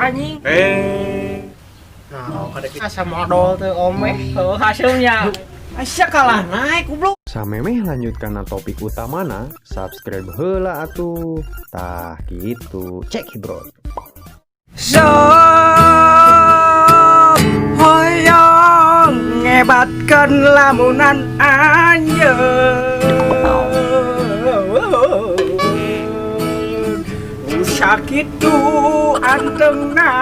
anjing. Nah, kada asa modol teh omeh. Oh, hasilnya. Asa kalah naik goblok. Samemeh lanjut kana topik utamana, subscribe heula atuh. Tah gitu, cek bro. Sok hoyong ngebatkeun lamunan anjeun. Sakitu antengna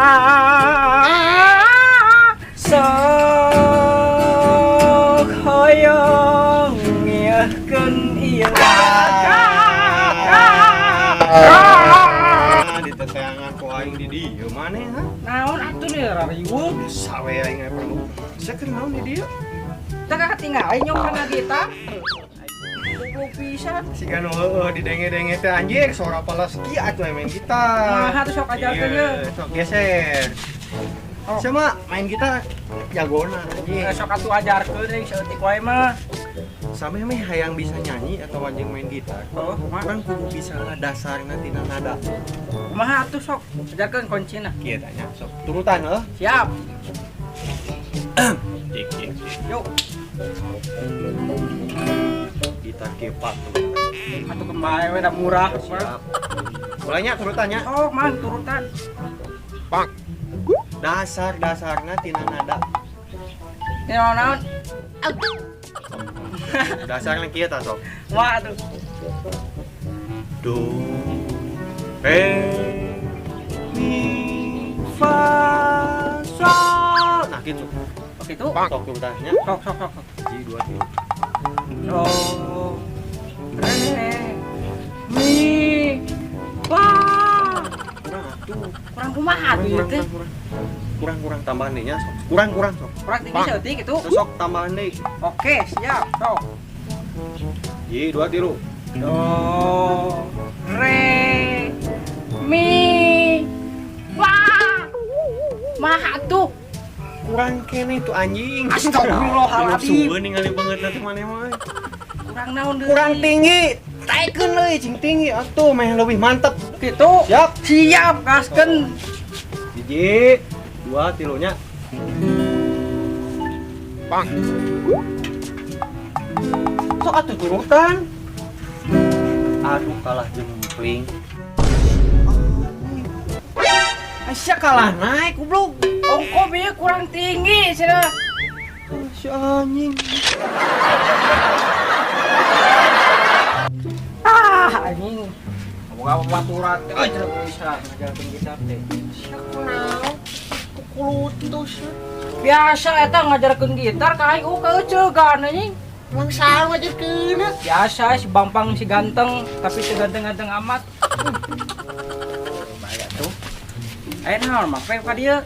sok hoyong ngeuhkeun ieu. Diteteangan ku aing di dieu maneh ha? Naon atuh nih rariweuh. Bisa we aing perlu. Sia keur naon di dieu? Teu katingali nyok kana gitar. Goblok pisan. Siga nu heueuh didenge-denge teh anjir suara palas kieu atuh main gitar. Kumaha tuh sok ajarkeun ye? Sok geser. Oh. Sama main gitar jagona anjing. Sok atuh ajarkeun euy saeutik wae mah. Sameh meh hayang bisa nyanyi atau anjing main gitar. Oh, kumaha? Urang kudu bisa dasarna tina nada. Kumaha atuh sok ajarkeun kuncina. Kieu tanya sok turutan heuh. Siap. Cik cik cik. Yuk. Gitar kieu patuh. Atuh kembali we da murah. Siap. Mulainya turutannya. Sok man turutan. Pak. Dasar-dasarna tina nada. Ini naon-naon? Dasarna kieu tah sok. Kumaha atuh? Do re mi fa sol. Nah gitu. Oh gitu. Sok turutannya. Sok sok sok. Hiji dua tilu. Do re mi fa. Kurang atuh. Kurang kumaha atuh ieu teh? Kurang kurang kurang tambahan deui nya sok. Kurang kurang sok. Kurang tinggi saeutik gitu. Sok tambahan deui. Oke, siap. Sok. Hiji dua tilu. Do re mi fa. Maha tuh. Kurang kene tuh anjing. Astagfirullahaladzim. Suwe ningali banget nanti maneh mah. Kurang naon deui? Kurang tinggi. Taikeun euy cing tinggi atuh meh lebih mantep. Gitu. Siap. Siap, gaskeun. Hiji, dua, tilunya. Bang. Sok atuh turutan. Aduh kalah jempling. Aisyah kalah naik goblok. Ongko bieu kurang tinggi cenah. Si anjing. Ah, anjing. Boga babaturan teh euy cenah bisa ngajarkeun gitar teh. Sia kunaon? Kukulutus. Biasa eta ngajarkeun gitar ka aing kaeuceugan anjing. Emang saha ngajarkeun? Biasa si Bangpang si ganteng, tapi teu ganteng-ganteng amat. Bahaya tuh. Aya naon mah pe ka dieu?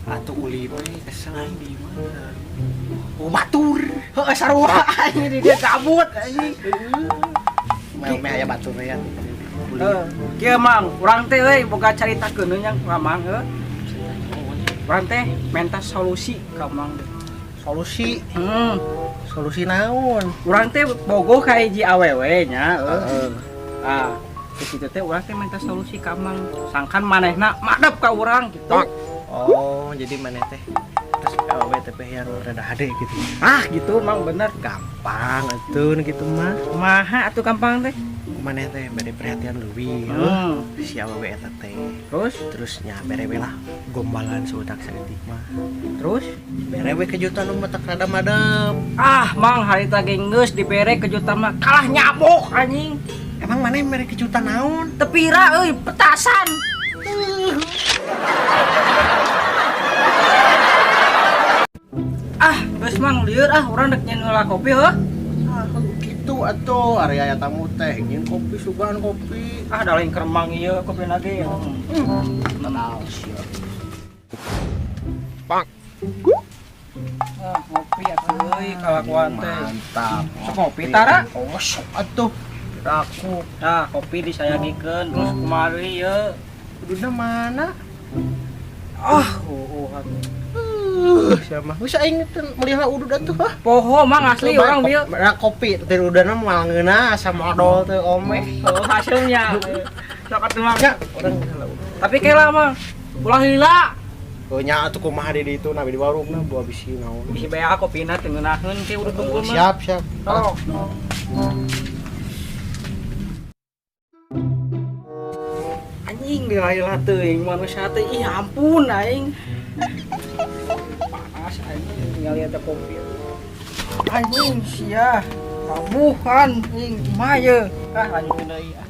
Atuh uli we kesel aing di mana? Oh batur. Heueuh sarua anjing di dieu gabut anjing. Meh aya batur ya. Heuh, kieu Mang, urang teh euy boga caritakeun nya ka Mang heuh. Urang teh menta solusi ka Mang teh. Solusi, solusi naon? Urang teh bogoh ka hiji awewe nya heuh. Ah, di situ teh urang teh minta solusi ka Mang. Sangkan manehna madep ka urang gitu. Oh, jadi maneh teh terus awewe teh yang rada hade gitu. Ah, gitu Mang bener. Gampang atuh gitu mah. Kumaha atuh gampang teh? Maneh teh bade perhatian leuwih si awewe eta teh. Terus terus nya bere we lah gombalan seutak saeutik mah. Terus bere we kejutan nu matak rada madep. Ah, Mang harita ge geus dibere kejutan mah kalah nyabok anjing. Emang maneh mere kejutan naon? Teu pira euy, petasan. Ah, geus Mang lieur ah urang rek nyeun heula kopi heuh. Ah, gitu atuh area aya tamu teh ingin kopi sugan kopi. Ah, da lain keremang ieu kopi lagi. Tenang sia. Bang. Ah, ngopi atuh euy kalakuan teh. Mantap. Sok kopi tara? Oh, sok atuh. Aku. Nah, kopi disayagikeun terus kumaha deui ieu? Kuduna mana? Ah, oh, atuh. Siapa? Geus aing teh meuli udud atuh ah. Poho Mang asli urang bieu. Nah, kopi teh udana moal ngeunah asa modol teh omeh. Oh, hasilnya. Sok atuh Mang. Ya, urang heula udud. Tapi kela Mang. Ulah lila. Oh nya atuh kumaha di ditu na di warungna buah bisi naon. Bisi bea kopina teu ngeunaheun ke udah tunggu mah. Siap, siap. Sok. Anjing lila teuing manusia teh ih ampun aing. Panas anjing tinggal lihat kopi. Anjing sia. Kabuhan anjing kumaha ye. Ah lanjutkeun deui ah.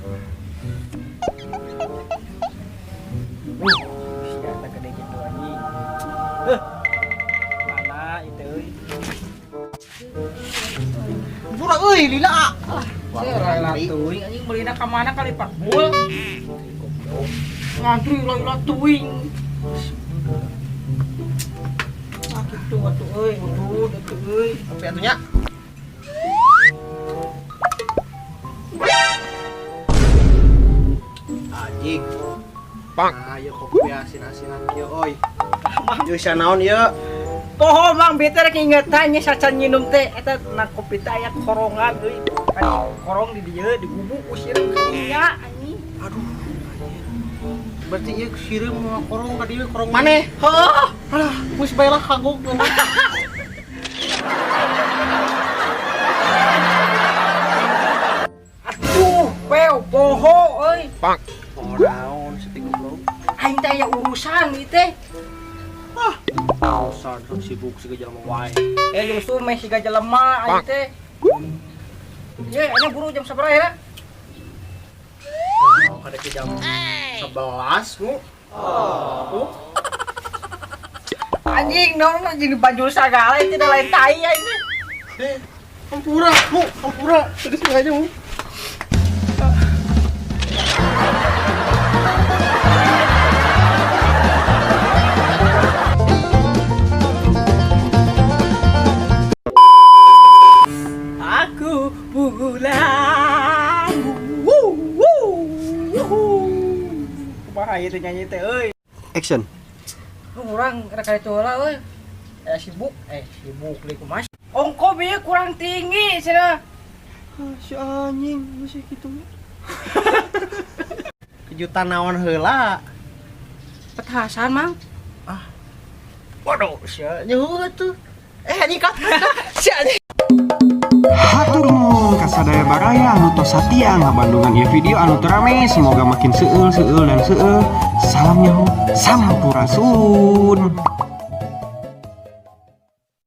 Sia teh gede gitu anjing. Mana itu euy? Pura euy lila. Lila teuing anjing meulina ka mana kali Pak Bul? Ngantri lila teuing. Ah kitu atuh euy, udud atuh euy. Kopi atuh nya. Anjing. Pang. Nah, ieu kopi asin-asinan kieu euy. Ieu sia naon ieu? Poho Mang bete rek ingetan nya sacan nginum teh eta na kopi teh aya korongan euy. Kan korong di dieu digubuk ku sireum kadinya anjing. Aduh. Berarti ieu sireum mah korong ka dieu korong maneh. Heuh. Alah, geus bae lah kagok. Aduh, peo poho euy. Pang. Poho naon seutik goblok. Aing teh aya urusan ieu teh. Ah, urusan sibuk siga jelema wae. Justru meh siga jelema aing teh. Ye, anya buru jam sabaraha ya? Nah, kada ke jam 11 mu. Oh. Anjing, naon mah jeung bajul sagala itu da lain tai aing teh. Hampura, mu, hampura. Tadi sengaja mu. Aku pulang. Kumaha ieu teh nyanyi teh euy. Action. Urang rek ka ditu heula euy. Sibuk, sibuk deui kumaha. Ongko bieu kurang tinggi cenah. Si anjing masih kitu. Kejutan naon heula? Petasan, Mang. Ah. Waduh, sia nyehu atuh. Anjing kat. Si anjing. Hatur nuhun kasadaya baraya anu tos satia ngabandungan ieu video anu terame, semoga makin seueul seueul dan seueul. Salam nyaho, sampurasun.